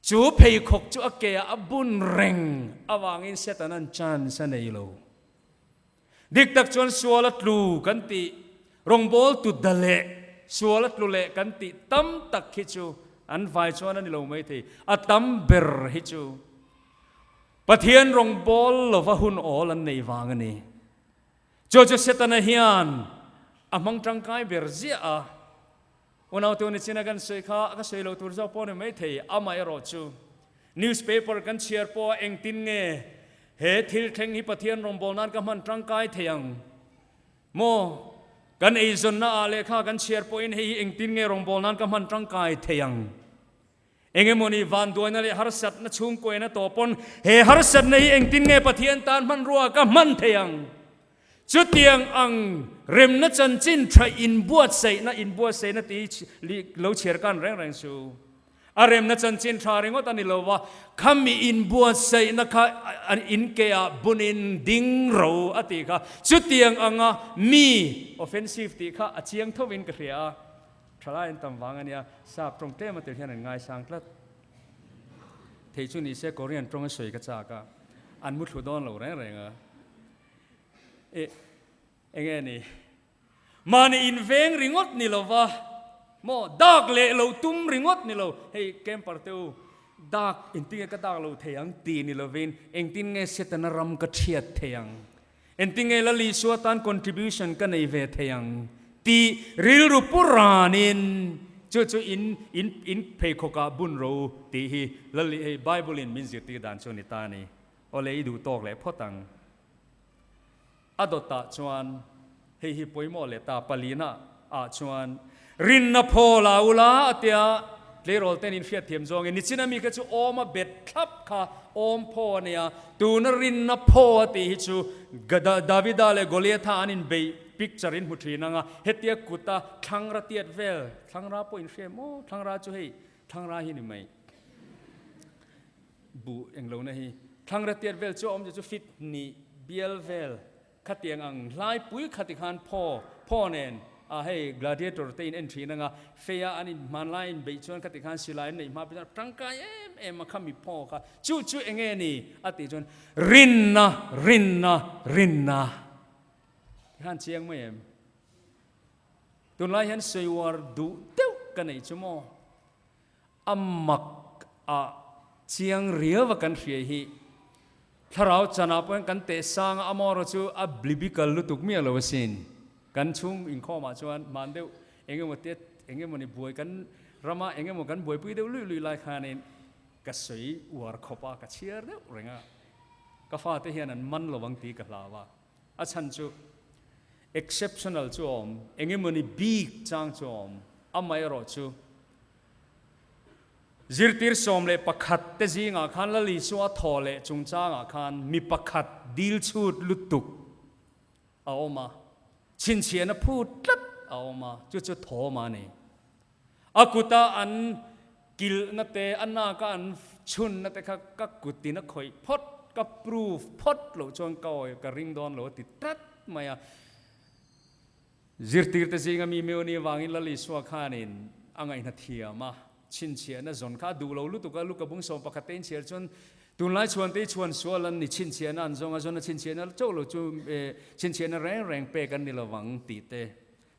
chu pheikhawk chu a keah a bun reng avangin Setana'n chance a nei lo. Dik tak chuan sual a tlu kan tih, rawngbâwl tu da leh sual a tlu leh kan tih tam tak hi chu an vai chuan a ni lo maithei, a tam ber hi chu. Pathian rawngbâwl lova hun awl an neih vang a ni. Chu chu Setana hian a hmang tangkai ber ziah a. Unautu nichina kan sawi kha ka sawi lo tur zawk pawh ni maithei, amaherawh chu newspaper kan chhiar pawh a engtin nge he thil thleng hi Pathian rawngbâwl nan ka hman tangkai thei ang maw? Kan eizawnna ah lehkha kan chhiar pawhin hei hi engtin nge rawngbâwl nan ka hman tangkai thei ang? Engemawni vanduaina leh harsatna chhungkuaina tawh pawn he harsatna hi engtin nge Pathian tan hmanrua ka hman thei ang? Chutiang ang remna chanchin tha inbuatsaihna, inbuatsaihna tih hi lo chhiar kan reng reng chu a remna chanchin tha ringawt a ni lo va, khami inbuatsaihna kha inkeah bunin ding ro a tih kha chutiang anga mi offensive tih kha a chiang thovin ka hria a. Thalai an tam vang a nia, sap tawng tlem a tel hian an ngaisang tlat. Thei chu ni se Korean tawng a sawi ka chak a, an mu thlu dawn lo reng reng a. E, enge ni? Mahni inveng ringawt ni lo va, maw dak leh lo tum ringawt ni lo, hei camper te u, dak engtin nge ka dak lo thei ang tih ni lovin engtin nge Setana ram ka thiat thei ang Engtinge Lal Isua tan contribution ka nei ve thei ang tih rilru pu ranin chu chu in in in pheikhawkah bun ro tih hi Lal hei Bible in min zirtir dan chu a ni ta a ni. Awle i duh tawk leh phawt ang. A dawtah chuan hei hi pawimawh leh ta palina ah chuan rinna phaw la ula a tia tleirawl ten in hriatthiam zawngin nichina mi kha chu awm a bet thlap kha awm phaw a nia tuna rinna phaw a tih hi chu Davida leh Goliatha an inbeih picture in hmu thin anga hetia kuta thlangra tiat vel thlangra pawh in hria maw thlangra chu hei thlangra hi ni mai. Buh englo na hi thlangra tiat vel chu a awm chu fit hnih bial vel khatiang ang hlai pui khati khan phaw phaw nen a hei gladiator te in en thin anga feia an in hmanlai in beih chuan khati khan silai an neih hma pawh chuan tangkai em em a khami phaw kha chu chu enge ni a tih chuan rinna rinna rinna tikhan chiang mai em tunlai hian sawiuar duh deuh ka neih chu maw. A mak a chiang riau a kan hria hi. Thlarau chanah pawh hian kan teh sang a, amaherawh chu a blibical lutuk miah lo asin. Kan chhung inkhawmah chuan hman deuh eng emaw te eng emaw ni buai kan rama eng emaw kan buaipui deuh luih luih lai khanin ka sawi uar khawp a, ka chhiar deuh reng a. Ka fate hian an man lo ang tih ka hlau a. A chhan chu exceptional chu a awm, eng emaw ni bik chang chu a awm, amaherawh chu Zirtir 11 te zingah khan Lal Isua thaw leh chungchangah khan mi pakhat dil chhut lutuk a awm a, chhinchhiahna phut tlat a awm a, chu chu thawm a ni. A kuta an kilhna te, a naka an chhunna te kha ka kutin a khawih phawt, ka proof phawt loh chuan ka awi ka ring dawn lo a ti tlat mai a. Zirtirte zinga mi Meoni avangin Lal Isua khanin a ngaihna thiam a, chhinchhiahna zawn kha a duh lo lutuk a, Luka bung 11 te inchhiar chuan tunlai chhuan te hi chhuan sual an ni, chhinchhiahna an zawng a, zawn a chhinchhiahna chauh lo chu chhinchhiahna reng reng pek an ni lovang tih te,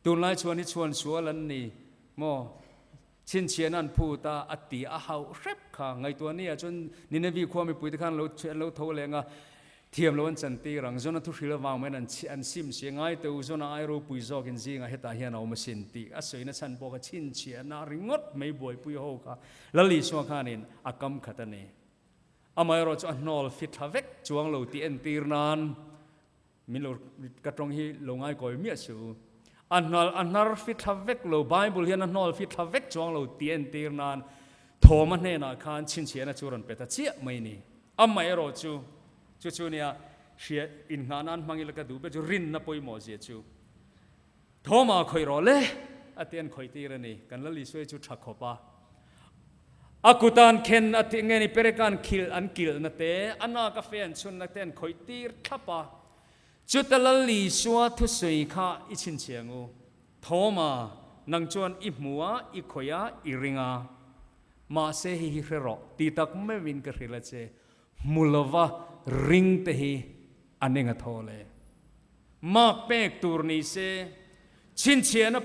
tunlai chhuan hi chhuan sual an ni maw, chhinchhiahna an phut a, a ti a hauh hrep kha ngaihtuah ni ah chuan Ninevi khua mipuite khan an lo tho leng a, Thiam lo an chantir ang, Zona thu hril avang maiin an an sim si a, ngai teh u, Zona ai ropui zawk in zingah hetah hian a awm asin tih a sawina chhan pawh kha chhinchhiahna ringawt mai buaipui ho kha Lal Isua khanin a kam khat a ni. Amaherawh chu a hnawl fit thla vek chuang lo tih entir nan min lo ka tawng hi lo ngaikawi miah suh u. A hnal a hnar fit thla vek lo, Bible hian a hnawl fit thla vek chuang lo tih entir nan Thawma hnenah khan chhinchhiahna chu rawn pe ta chiah mai ni. Amaherawh chu, chu chu nia hria innghah nan hmang ila ka duh ber chu rinna pawimawh zia chu Thawma khawih rawh le a ti an khawih tir a ni. Kan Lal Isua hi chu tha khawp a. A kuta an khen a tih nge ni pereka an khilh an kilhna te, a naka fe an chhunna te an khawih tir thlap a. Chuta Lal Isua thusawi kha i chhinchhiah ang u. Thawma, nang chuan i hmu a, i khawih a, i ring a. Mahse hei hi hre rawh, ti tak meuhin ka hrilh a che, hmu lova ring te hi an eng a thaw le. Mark pek tur ni se, chhinchhiahna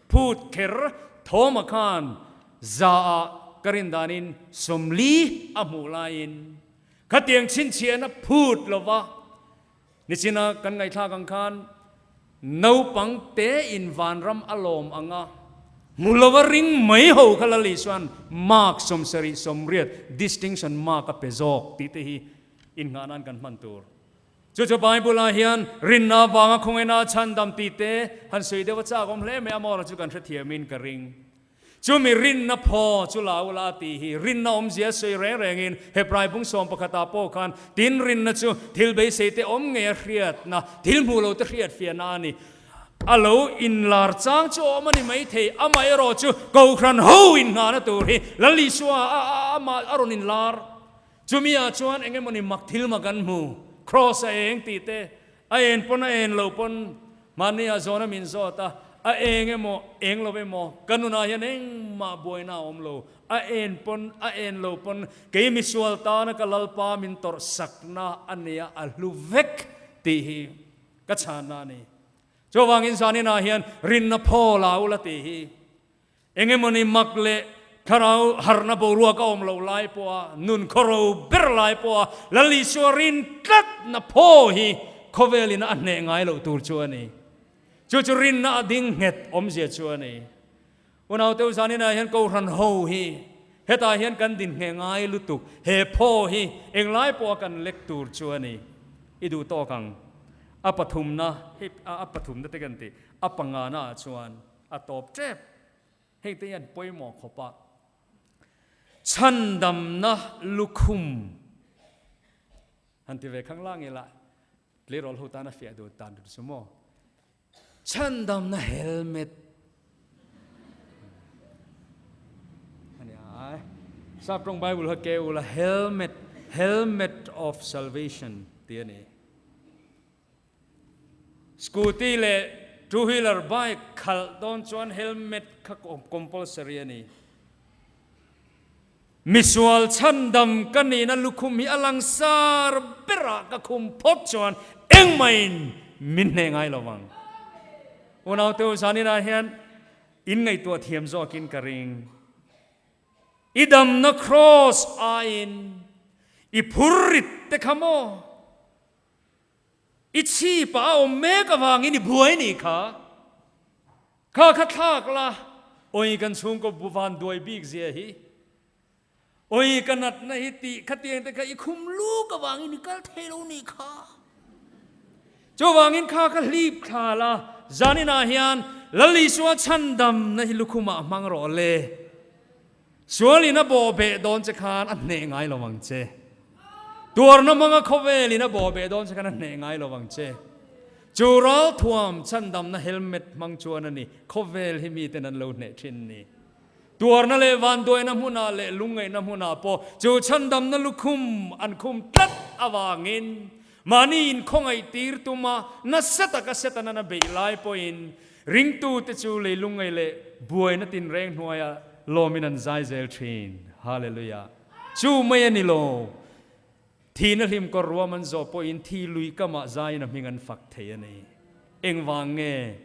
phut kher Thawma khan za ah ka rin danin 40 a hmuh laiin khatiang chhinchhiahna phut lova Nichina kan ngaihthlak ang khan naupang te in vanram a lawm ang a, hmu lova ring mai ho kha Lal Isua'n mark 70 80 distinction mark a pe zawk tih te hi innghah nan kan hman tur. Chu chu Bible ah hian rinna avanga khawngaihna a chhandam tih te han sawi deuh a chak awm hle mai a, amaherawh chu kan hrethiamin ka ring. Chumi rinna phaw chu la ula a tih hi rinna awmzia sawi reng rengin Hebrai bung 11 ah pawh khan tin rinna chu thil beisei te awm ngei a hriatna, thil hmuh lo te hriat fiahna a ni. A lo inlar chang chu awm a ni maithei, amaherawh chu Kohhran ho inngahna tur hi Lal Isua amah a rawn inlar. Chumi ah chuan eng emawni mak thil mak an hmu, Kraws a eng tih te, A en pawn a en lo pawn mahni ah zawn a min zawt a, a eng emaw eng lo emaw ka nunah hian engmah buaina a awm lo, a en pawn a en lo pawn kei misual tana ka Lalpa min tawrh sakna a nia a hlu vek tih hi ka chhanna a ni. Chuvangin zaninah hian rinna phaw la ula tih hi Eng emawni mak leh thlarau harhna boruak a awm loh lai pawha nun khawro ber lai pawha Lal Isua rin tlatna phaw hi khawvelin a hneh ngai loh tur chu a ni. Chu chu rinna a ding nghet awmzia chu a ni. Unaute u zaninah hian Kohhran ho hi hetah hian kan din ngheh ngai lutuk. He phaw hi englai pawha kan lek tur chu a ni. I duh tawk ang. A pathumna, hei a pathumna te kan ti, a pangana ah chuan A tawp tep. Hei te hian pawimawh khawp a chhandamna lukhum han ti ve khang lang ila tleirawl ho tan a fiah duh tan tur chu maw. Chhandamna helmet a ni a. Sap tawng Bible kha ke ula helmet, helmet of salvation tih a ni. Scooty leh two wheeler bike khalh dawn chuan helmet kha compulsory a ni. Misual chhandam ka nihna lukhum hi a langsar berah ka khum phawt chuan engmahin min hneh ngai lo vang. Unaute u zaninah hian in ngaihtuah thiam zawkin ka ring. I damna kraws aiin i phur rit te kha maw? I chhipah a awm mek avangin i buai nih kha. Kha kha thlak la, awi kan chhungkaw bu van duai bik zia hi. Awi ka natna hi tih khatiang te kha i khum luk avangin i kal thei lo nih kha. Chuvangin kha kha hlip thla la, zaninah hian Lal Isua chhandamna hi lukhumah hmang rawh le. Sualin a bawhbeh dawn che khan a hneh ngai lo ang che. Tuarna hmanga khawvelin a bawhbeh dawn che khan a hneh ngai lo ang che. Chu ralthuam chhandamna helmet hmang chuan a ni khawvel hi miten an lo hneh thin ni. Tuarna leh vanduaina hmunah leh lungngaihna hmunah pawh chu chhandamna lukhum an khum tlat avangin mahni inkhawngaih tir tuma nasa taka Setanan a beih lai pawhin ringtute chu lei lungngaih leh buaina tinreng hnuaiah lawmin an zai zel thin. Hallelujah! Chu mai a ni lo, thihna hlim kawr ruam an zawh pawhin thi lui kamah zaiin a hming an fak thei a ni. Engvang nge?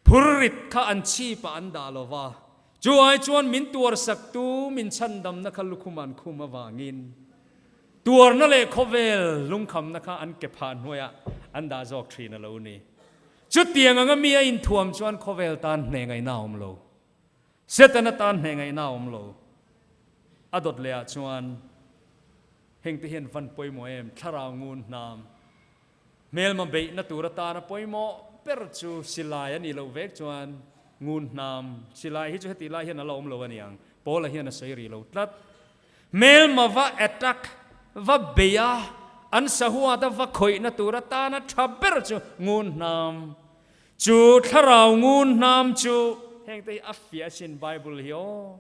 Phur rit kha an chhip ah an dah lo va, chu ai chuan min tuarsaktu min chhandamna kha lukhum an khum avangin tuarna leh khawvel lungkhamna kha an ke phah hnuaiah an dah zawk thin a lo ni. Chutiang anga mi a inthuam chuan khawvel tan hneh ngaihna a awm lo. Setana tan hneh ngaihna a awm lo. A dawt leh ah chuan hengte hian van pawimawh em thlarau ngun hnam. Hmelma beihna tur atana pawimawh ber chu silai a nih loh vek chuan ngun hnam silai hi chu heti lai hian a la awm lo a niang, Paula hian a sawi rih lo tlat. Hmelma va attack, va bei a, an sahuata va khawihna tur atana tha ber chu ngun hnam chu thlarau ngun hnam chu hengte hi a fiah asin Bible hi aw.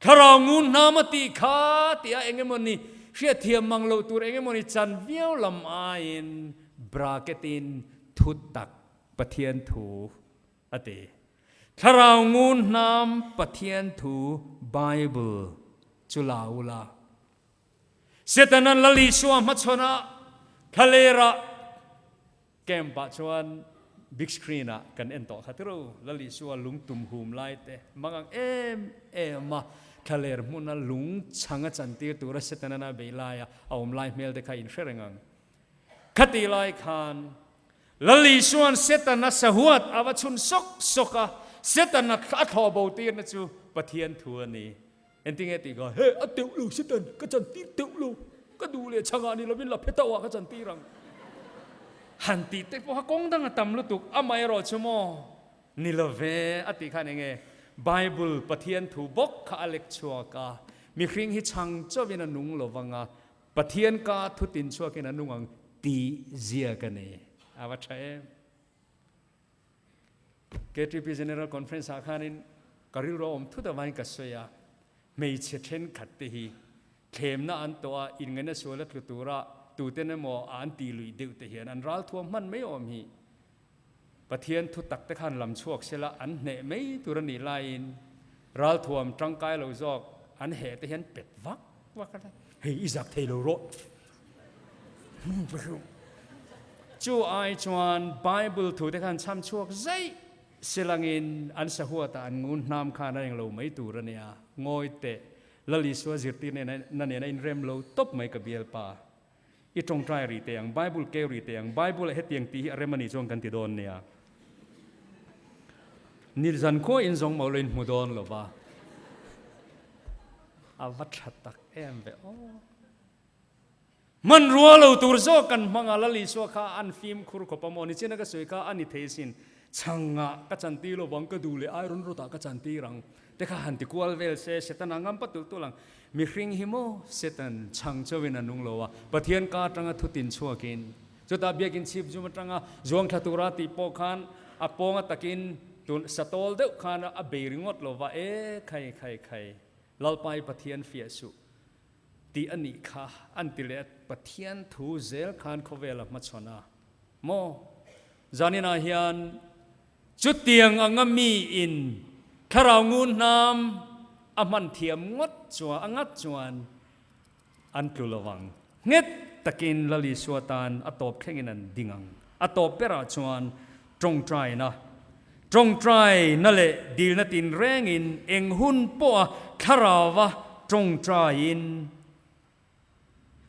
Thlarau ngun hnam a tih kha tih a eng emawni hriatthiam mang loh tur eng emawni chan viau lam aiin bracket-in thu tak Pathian thu a ti. Thlarau ngun hnam Pathian thu Bible chu la u la. Setanan Lal Isua hmachhawn a thlalerah Camp ah chuan big screen ah kan en tawh kha tiro, Lal Isua lung tum hum lai te mang ang em em a, thlaler hmuna lung chhang a chantir tura Setana bei laia a awm lai hmel te kha in hre reng ang. Khati lai khan Lal Isua'n Setana sahuat a va chhun sawk sawk a, Setana a thlawh bo tirna chu Pathian thu a ni. Engtinge tih ka, He, a teuh lo Satan, ka chantir teuh lo, ka duh leh chhangah ni lovin la phe tauh ah ka chantir ang. Han tih te pawh kha kawng dang a tam lutuk, amaherawh chu maw ni lo ve a tih khan enge Bible Pathian thu bawk kha a lek chhuak a, mihring hi chhang chauhin a nung lo vang a, Pathian ka thu tin chhuakin a nung ang tih zia ka nei. A va tha em. KTP General Conference ah khanin ka rilru a awm thut avangin ka sawi a, hmeichhe thenkhat te hi thlemna an tawh a, inngaihna sual a tlu tura tuten emaw a an tih luih deuh te hian an ralthuam hman mai awm hi Pathian thu tak te khan lam chhuak sela an hneh mai tur a nih laiin ralthuam tangkai lo zawk an heh te hian pet vak vak a, hei i zak thei lo rawh. Chu ai chuan Bible thu te khan chham chhuak zaih silangin an sahuatah an ngun hnam khan a englo mai tur a nia. Ngawi teh, Lal Isua zirtir nena nena inrem lo tawp mai ka bialpa. I tawngtai ri teh ang, Bible keu ri teh ang, Bible ah hetiang tih hi a rem a nih chuan kan ti dawn nia. Ni zan khaw in zawng mauh lo in hmu dawn lo va. A va tha tak em ve aw. Hmanrua lo tur zawk kan hmang a, Lal Isua kha an fimkhur khawp a maw? Nichina ka sawi kha a ni thei sin, chhangah ka chantir lo vang, ka duh leh iron rod ah ka chantir ang te kha han ti kual vel se, Setana ngam pa tulh tulh ang. Mihring hi maw Setan chhang chauhin a nung lo a, Pathian ka atanga thu tin chhuakin, chutah biakin chhip zum atanga zuang thla tura tih pawh khan a pawnga takin tun satawl deuh khan a bei ringawt lo va, e khai khai khai. Lalpa i Pathian fiah suh tih a nih kha an ti leh a, Pathian thu zel khan khawvel a hmachhawn a maw? Zaninah hian chutiang anga miin thlarau ngun hnam a hman thiam ngawt chuan a ngat chuan an tlu lo ang. Nghet takin Lal Isua tan a tawp thlengin an ding ang. A tawp berah chuan tawngtaina, tawngtaina leh dilna tinrengin eng hun pawha thlarauva tawngtaiin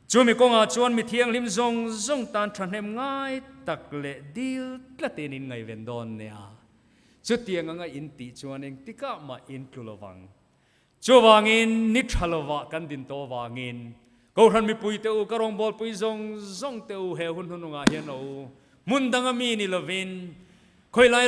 Chumi kawngah chuan mi thianghlim zawng zawng tan thahnem ngai tak leh dil tlatin in ngaihven dawn nia. Chutiang anga in tih chuan engtikah mah in tlu lovang. Chuvangin ni tha lovah kan din tawh avangin Kohhran mipui te u, ka rawngbawlpui zawng zawng te u he hun hnunungah hian a u. Hmun danga mi ni lovin, khawilai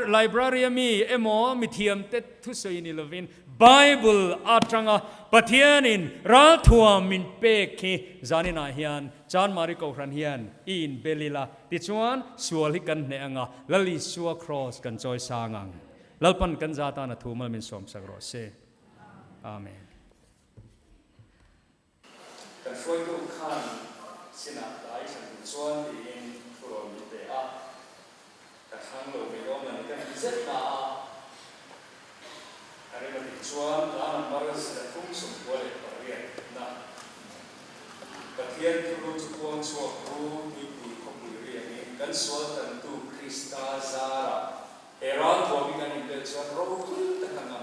library a mi emaw mithiam te thusawi ni lovin Bible atanga Pathianin ralthuam min pek hi zaninah hian Chanmari Kohhran hian i inbel ila tichuan sual hi kan hneh anga Lal Isua Kraws kan chawi sang ang. Lalpan kan za tan a thu mal min sawmsak rawh se. Amen. Kan hruaitu khan sinah tlai thlan duh chuan tiin thu rawn min pe a, ka thlang lo mai dawn a ni ka ti zet na a, ka rem a tih chuan hla number 398 na Pathian thuru chu puang chhuak ru tuipui khawpui riangin kan sual tantu Krista zarah he ralthuam hi kan inbel chuan ropui tak a ngam.